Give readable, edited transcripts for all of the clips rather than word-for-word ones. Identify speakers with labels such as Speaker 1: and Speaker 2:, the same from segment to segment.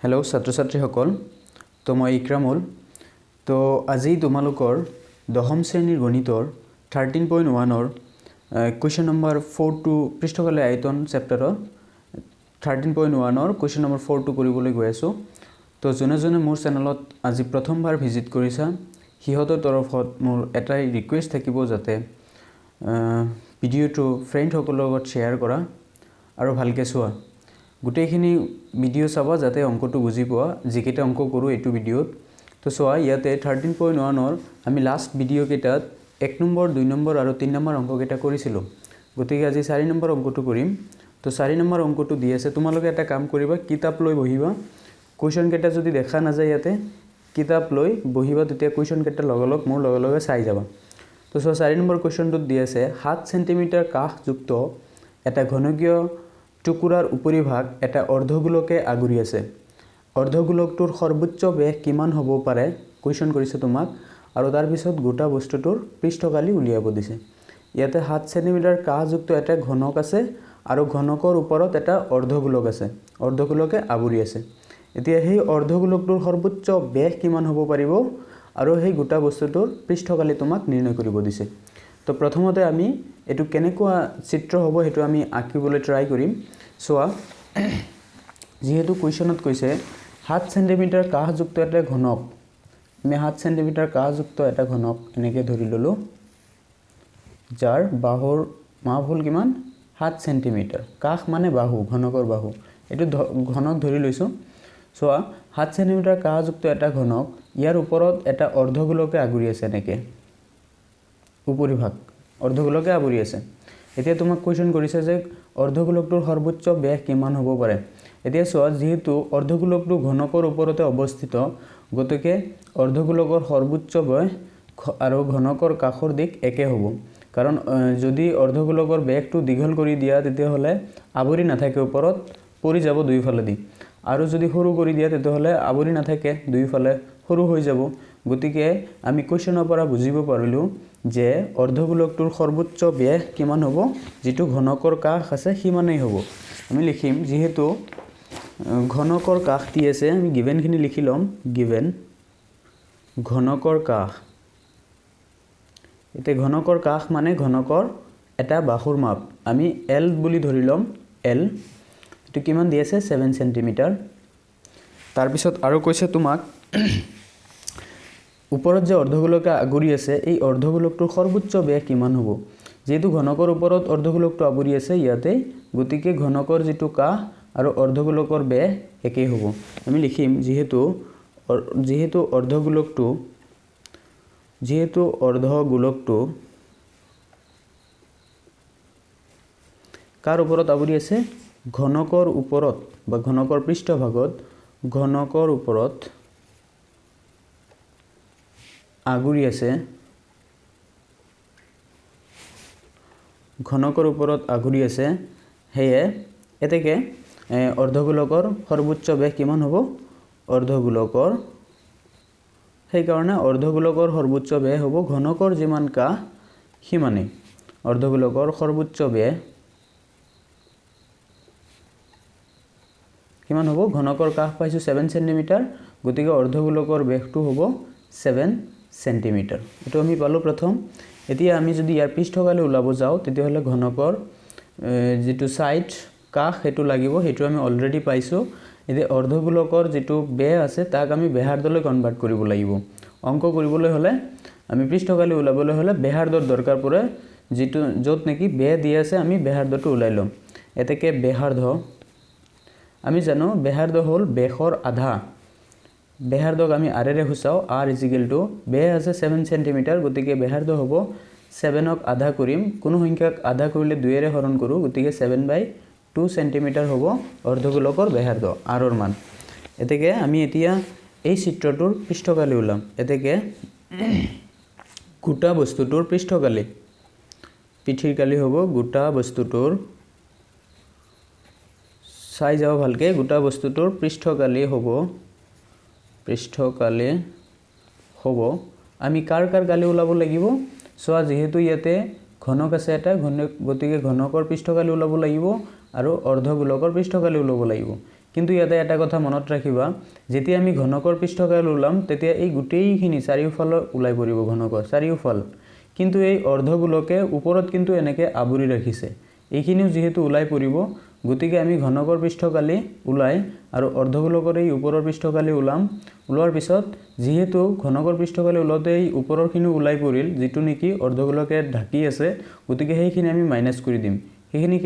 Speaker 1: Hello' ছাত্ৰ ছাত্ৰীসকল, তো মই ইক্ৰামুল। তো আজি তোমালোকৰ দশম শ্ৰেণীৰ গণিতৰ 13.1ৰ কুৱেশ্যন নম্বৰ 4টো পৃষ্ঠকালী আয়তন চেপ্টাৰৰ 13.1ৰ কুৱেশ্যন নম্বৰ 4টো কৰিবলৈ গৈ আছোঁ। তো যোনে যোনে মোৰ চেনেলত আজি প্ৰথমবাৰ ভিজিট কৰিছা, সিহঁতৰ তৰফত মোৰ এটাই ৰিকুৱেষ্ট থাকিব যাতে ভিডিঅ'টো ফ্ৰেণ্ডসকলৰ লগত শ্বেয়াৰ কৰা আৰু ভালকৈ চোৱা। গোটেইখিনি ভিডিঅ' চাবা যাতে অংকটো বুজি পোৱা, যিকেইটা অংক কৰোঁ এইটো ভিডিঅ'ত। তো চোৱা, ইয়াতে 13.1ৰ আমি লাষ্ট ভিডিঅ'কেইটাত 1 নম্বৰ, 2 নম্বৰ আৰু 3 নম্বৰ অংককেইটা কৰিছিলোঁ। গতিকে আজি 4 নম্বৰ অংকটো কৰিম। তো 4 নম্বৰ অংকটো দি আছে, তোমালোকে এটা কাম কৰিবা, কিতাপ লৈ বহিবা। কুৱেশ্যনকেইটা যদি দেখা নাযায় ইয়াতে কিতাপ লৈ বহিবা, তেতিয়া কুৱেশ্যনকেইটা লগালগ মোৰ লগে লগে চাই যাবা। তো চোৱা, 4 নম্বৰ কুৱেশ্যনটোত দি আছে, 7 চেণ্টিমিটাৰ কাষযুক্ত এটা ঘনকীয় টুকুৰাৰ উপৰিভাগ এটা অৰ্ধগোলকে আগুৰি আছে। অৰ্ধগোলকটোৰ সৰ্বোচ্চ বেগ কিমান হ'ব পাৰে কুৱেশ্যন কৰিছে তোমাক, আৰু তাৰপিছত গোটা বস্তুটোৰ পৃষ্ঠকালি উলিয়াব দিছে। ইয়াতে 7 চেণ্টিমিটাৰ কাষযুক্ত এটা ঘনক আছে আৰু ঘনকৰ ওপৰত এটা অৰ্ধগোলক আছে, অৰ্ধগোলকে আৱৰি আছে। এতিয়া সেই অৰ্ধগোলকটোৰ সৰ্বোচ্চ বেগ কিমান হ'ব পাৰিব আৰু সেই গোটা বস্তুটোৰ পৃষ্ঠকালি তোমাক নিৰ্ণয় কৰিব দিছে। তো প্ৰথমতে আমি এইটো কেনেকুৱা চিত্ৰ হ'ব সেইটো আমি আঁকিবলৈ ট্ৰাই কৰিম। চোৱা, যিহেতু কুৱেশ্যনত কৈছে 7 চেণ্টিমিটাৰ কাষযুক্ত এটা ঘনক, আমি 7 চেণ্টিমিটাৰ কাষযুক্ত এটা ঘনক এনেকৈ ধৰি ল'লোঁ, যাৰ বাহুৰ মাপ হ'ল কিমান, 7 চেণ্টিমিটাৰ। কাষ মানে বাহু, ঘনকৰ বাহু, এইটো ঘনক ধৰি লৈছোঁ। চোৱা, 7 চেণ্টিমিটাৰ কাষযুক্ত এটা ঘনক, ইয়াৰ ওপৰত এটা অৰ্ধগোলকে আগুৰি আছে, এনেকৈ উপৰিভাগ অৰ্ধগোলকে আৱৰি আছে। এতিয়া তোমাক কুৱেশ্যন কৰিছে যে অৰ্ধগোলকটোৰ সৰ্বোচ্চ ব্যাস কিমান হ'ব পাৰে। এতিয়া চোৱা, যিহেতু অৰ্ধগোলকটো ঘনকৰ ওপৰতে অৱস্থিত, গতিকে অৰ্ধগোলকৰ সৰ্বোচ্চ ব্যাস আৰু ঘনকৰ কাষৰ দিশ একে হ'ব। কাৰণ যদি অৰ্ধগোলকৰ ব্যাসটো দীঘল কৰি দিয়া তেতিয়াহ'লে আৱৰি নাথাকে, ওপৰত পৰি যাব দুয়োফালেদি, আৰু যদি সৰু কৰি দিয়া তেতিয়াহ'লে আৱৰি নাথাকে, দুয়োফালে সৰু হৈ যাব। গতিকে আমি কুৱেশ্যনৰ পৰা বুজিব পাৰিলোঁ যে অৰ্ধগোলকটোৰ সৰ্বোচ্চ ব্যাস কিমান হ'ব, যিটো ঘনকৰ কাষ আছে সিমানেই হ'ব। আমি লিখিম, যিহেতু ঘনকৰ কাষ দি আছে, আমি গিভেনখিনি লিখি ল'ম। গিভেন ঘনকৰ কাষ, এতিয়া ঘনকৰ কাষ মানে ঘনকৰ এটা বাহুৰ মাপ, আমি এল বুলি ধৰি ল'ম। এল এইটো কিমান দি আছে, 7 চেণ্টিমিটাৰ। তাৰপিছত আৰু কৈছে তোমাক ওপৰত যে অৰ্ধগোলকে আগুৰি আছে, এই অৰ্ধগোলকটোৰ সৰ্বোচ্চ ব্যাস কিমান হ'ব। যিহেতু ঘনকৰ ওপৰত অৰ্ধগোলকটো আৱৰি আছে ইয়াতে, গতিকে ঘনকৰ যিটো কাষ আৰু অৰ্ধগোলকৰ ব্যাস একেই হ'ব। আমি লিখিম, যিহেতু অৰ্ধগোলকটো কাৰ ওপৰত আৱৰি আছে, ঘনকৰ ওপৰত বা ঘনকৰ পৃষ্ঠভাগত, ঘনকৰ ওপৰত আগুৰি আছে, ঘনকৰ ওপৰত আগুৰি আছে, সেয়ে এতেকে অৰ্ধগোলকৰ সৰ্বোচ্চ ব্যাস কিমান হ'ব, অৰ্ধগোলকৰ, সেইকাৰণে অৰ্ধগোলকৰ সৰ্বোচ্চ ব্যাস হ'ব ঘনকৰ যিমান কাষ সিমানেই। অৰ্ধগোলকৰ সৰ্বোচ্চ ব্যাস কিমান হ'ব, ঘনকৰ কাষ পাইছোঁ 7 চেণ্টিমিটাৰ, গতিকে অৰ্ধগোলকৰ ব্যাসটো হ'ব 7 চেণ্টিমিটাৰ। এইটো আমি পালোঁ প্ৰথম। এতিয়া আমি যদি ইয়াৰ পৃষ্ঠকালি ওলাব যাওঁ তেতিয়াহ'লে ঘনকৰ যিটো ছাইড কাষ সেইটো লাগিব, সেইটো আমি অলৰেডি পাইছোঁ। এতিয়া অৰ্ধগোলকৰ যিটো বেহ আছে তাক আমি ব্যাসাৰ্ধলৈ কনভাৰ্ট কৰিব লাগিব। অংক কৰিবলৈ হ'লে আমি পৃষ্ঠকালি ওলাবলৈ হ'লে ব্যাসাৰ্ধৰ দৰকাৰ পৰে, যিটো য'ত নেকি বেহ দি আছে আমি ব্যাসাৰ্ধটো ওলাই ল'ম। এতেকে ব্যাসাৰ্ধ আমি জানো, ব্যাসাৰ্ধ হ'ল বেশৰ আধা। ব্যাসাৰ্ধক আমি আৰেৰে সূচাওঁ, আৰ is equal two, বেহ আছে 7 চেণ্টিমিটাৰ, গতিকে ব্যাসাৰ্ধ হ'ব 7ক আধা কৰিম, কোনো সংখ্যাক আধা কৰিলে 2ৰে হৰণ কৰোঁ, গতিকে 7/2 চেণ্টিমিটাৰ হ'ব অৰ্ধগোলকৰ ব্যাসাৰ্ধ আৰৰ মান। এতেকে আমি এতিয়া এই চিত্ৰটোৰ পৃষ্ঠকালি ওলাম। এতেকে গোটা বস্তুটোৰ পৃষ্ঠকালি, পিঠিৰ কালি হ'ব গোটা বস্তুটোৰ, চাই যাওঁ ভালকৈ, গোটা বস্তুটোৰ পৃষ্ঠকালি হ'ব, পৃষ্ঠকালি হ'ব আমি কাৰ কাৰ কালি ওলাব লাগিব। চোৱা, যিহেতু ইয়াতে ঘনক আছে এটা ঘনক, গতিকে ঘনকৰ পৃষ্ঠকালি ওলাব লাগিব আৰু অৰ্ধগোলকৰ পৃষ্ঠকালি ওলাব লাগিব। কিন্তু ইয়াতে এটা কথা মনত ৰাখিবা, যেতিয়া আমি ঘনকৰ পৃষ্ঠকালি ওলাম তেতিয়া এই গোটেইখিনি চাৰিওফালৰ ওলাই পৰিব ঘনকৰ চাৰিওফাল, কিন্তু এই অৰ্ধগোলকে ওপৰত কিন্তু এনেকৈ আৱৰি ৰাখিছে, এইখিনিও যিহেতু ওলাই পৰিব, গতিকে আমি ঘনকৰ পৃষ্ঠকালি ওলাই আৰু অৰ্ধগোলকৰ এই ওপৰৰ পৃষ্ঠকালি ওলাম। ওলোৱাৰ পিছত যিহেতু ঘনকৰ পৃষ্ঠকালি ওলাওঁতে এই ওপৰৰখিনিও ওলাই পৰিল, যিটো নেকি অৰ্ধগোলকে ঢাকি আছে, গতিকে সেইখিনি আমি মাইনাছ কৰি দিম। সেইখিনি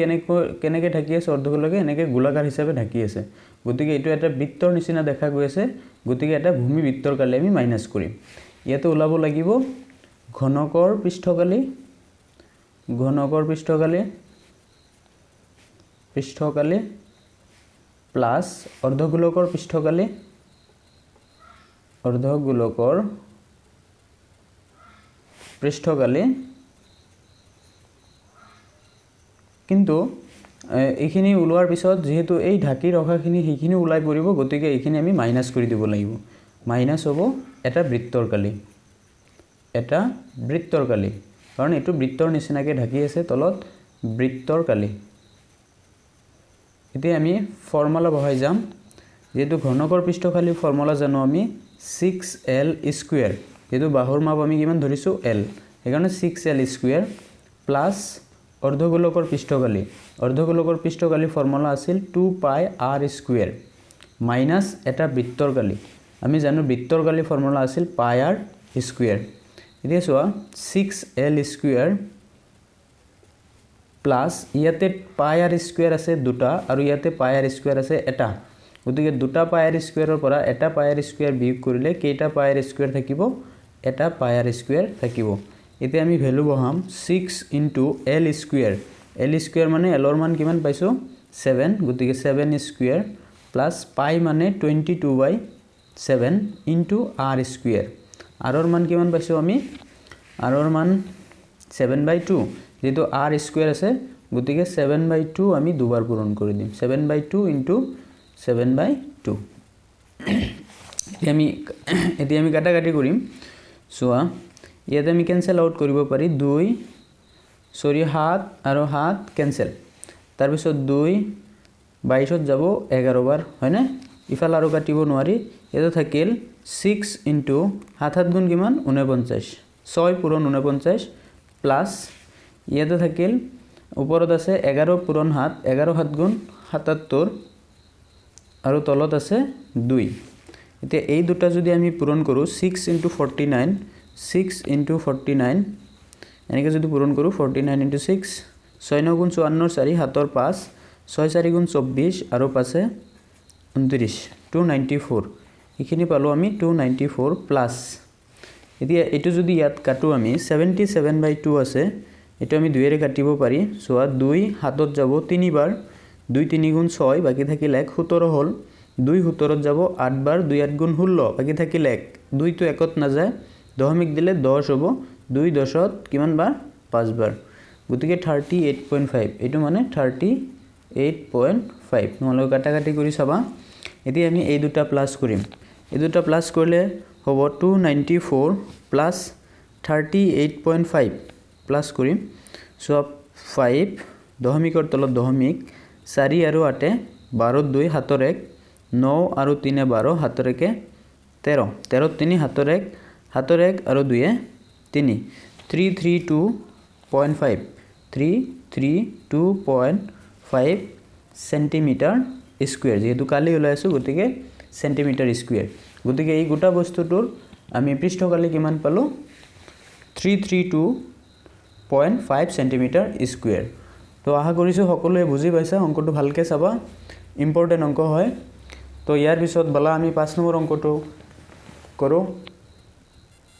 Speaker 1: কেনেকৈ ঢাকি আছে, অৰ্ধগোলকে এনেকৈ গোলাকাৰ হিচাপে ঢাকি আছে, গতিকে এইটো এটা বৃত্তৰ নিচিনা দেখা গৈ আছে, গতিকে এটা ভূমি বৃত্তৰ কালি আমি মাইনাছ কৰিম। ইয়াতে ওলাব লাগিব ঘনকৰ পৃষ্ঠকালি, ঘনকৰ পৃষ্ঠকালি, পৃষ্ঠকালি প্লাছ অৰ্ধগোলকৰ পৃষ্ঠকালি, অৰ্ধগোলকৰ পৃষ্ঠকালি। কিন্তু এইখিনি ওলোৱাৰ পিছত যিহেতু এই ঢাকি ৰখাখিনি সেইখিনি ওলাই পৰিব, গতিকে এইখিনি আমি মাইনাছ কৰি দিব লাগিব। মাইনাছ হ'ব এটা বৃত্তৰ কালি, এটা বৃত্তৰ কালি, কাৰণ এইটো বৃত্তৰ নিচিনাকৈ ঢাকি আছে তলত, বৃত্তৰ কালি। এতিয়া আমি ফৰ্মুলা বহাই যাম। যিহেতু ঘনকৰ পৃষ্ঠকালি ফৰ্মুলা জানো আমি 6L square, যিহেতু বাহুৰ মাপ আমি কিমান ধৰিছোঁ এল, সেইকাৰণে 6L square plus অৰ্ধগোলকৰ পৃষ্ঠকালি, অৰ্ধগোলকৰ পৃষ্ঠকালি ফৰ্মুলা আছিল 2 πr square minus এটা বৃত্তৰ কালি, আমি জানো বৃত্তৰ কালি ফৰ্মুলা আছিল পাই আৰ স্কুৱেৰ। এতিয়া চোৱা 6L square plus ইয়াতে পাই আৰ স্কুৱেৰ আছে দুটা আৰু ইয়াতে পাই আৰ স্কুৱেৰ আছে এটা, গতিকে দুটা পাই আৰ স্কুৱেৰৰ পৰা এটা পাই আৰ স্কুৱেৰ বিয়োগ কৰিলে কেইটা পাই আৰ স্কুৱেৰ থাকিব, এটা পাই আৰ স্কুৱেৰ থাকিব। এতিয়া আমি ভেলু বহাম 6 into L square, L square মানে এলৰ মান কিমান পাইছোঁ 7, গতিকে 7 স্কুৱেৰ প্লাছ পাই মানে 22/7 ইনটু আৰ স্কুৱেৰ। আৰৰ মান কিমান পাইছোঁ আমি, আৰৰ মান 7/2, যিহেতু আৰ স্কুৱেৰ আছে গতিকে 7/2 আমি দুবাৰ পূৰণ কৰি দিম, 7/2 ইনটু 7/2। এতিয়া আমি কাটাকাটি কৰিম। চোৱা ইয়াতে আমি কেঞ্চেল আউট কৰিব পাৰি, 2 4 7 আৰু 7 কেঞ্চেল, তাৰপিছত 2 22 যাব 11 বাৰ, হয়নে? ইফালে আৰু কাটিব নোৱাৰি, ইয়াতে থাকিল 6 ইনটু 7 7 গুণ কিমান 49, 6 পূৰণ 49 প্লাছ ইয়াতে থাকিল ওপৰত আছে 11 পূৰণ 7, 11 7 গুণ 77 আৰু তলত আছে 2। এতিয়া এই দুটা যদি আমি পূৰণ কৰোঁ 6 ইনটু 49, 6 ইনটু 49 এনেকৈ যদি পূৰণ কৰোঁ 49 ইনটু 6, 6 9 গুণ 54 4 7 5, 6 4 গুণ 24 আৰু পাঁচে 29, 294। এইখিনি পালোঁ আমি 294 প্লাছ। এতিয়া এইটো যদি ইয়াত কাটো আমি 77/2 আছে, এইটো আমি দুয়েৰে কাটিব পাৰি। চোৱা 2 7 যাব তিনিবাৰ, 2 3 গুণ 6 বাকী থাকিল 1, 17 হ'ল। 2 17 যাব 8 বাৰ, 2 8 গুণ 16 বাকী থাকিল 1, 2টো একত নাযায়, দশমিক দিলে 10 হ'ব, 2 10ত কিমান বাৰ 5 বাৰ, গতিকে 38.5, এইটো মানে 38.5। তোমালোকে কাটাকাটি কৰি চাবা। এতিয়া আমি এই দুটা প্লাছ কৰিম, এই দুটা প্লাছ কৰিলে হ'ব 294 প্লাছ 38.5 প্লাছ কৰিম। চোৱা 5 দশমিকৰ তলত দশমিক, 4 আৰু 8 12 2 7 1, 9 আৰু 3 12 7 1 13, 13 3 7 1, 7 1 আৰু 2 3, 332.5, 332.5 চেণ্টিমিটাৰ স্কুৱেৰ। যিহেতু কালি ওলাই আছোঁ গতিকে চেণ্টিমিটাৰ স্কুৱেৰ। গতিকে এই গোটা বস্তুটোৰ আমি পৃষ্ঠকালি কিমান পালোঁ, 332.5 চেণ্টিমিটাৰ স্কুৱেৰ। তো আশা কৰিছোঁ সকলোৱে বুজি পাইছা, অংকটো ভালকৈ চাবা, ইম্পৰ্টেণ্ট অংক হয়। তো ইয়াৰ পিছত বলা আমি 5 নম্বৰ অংকটো কৰোঁ।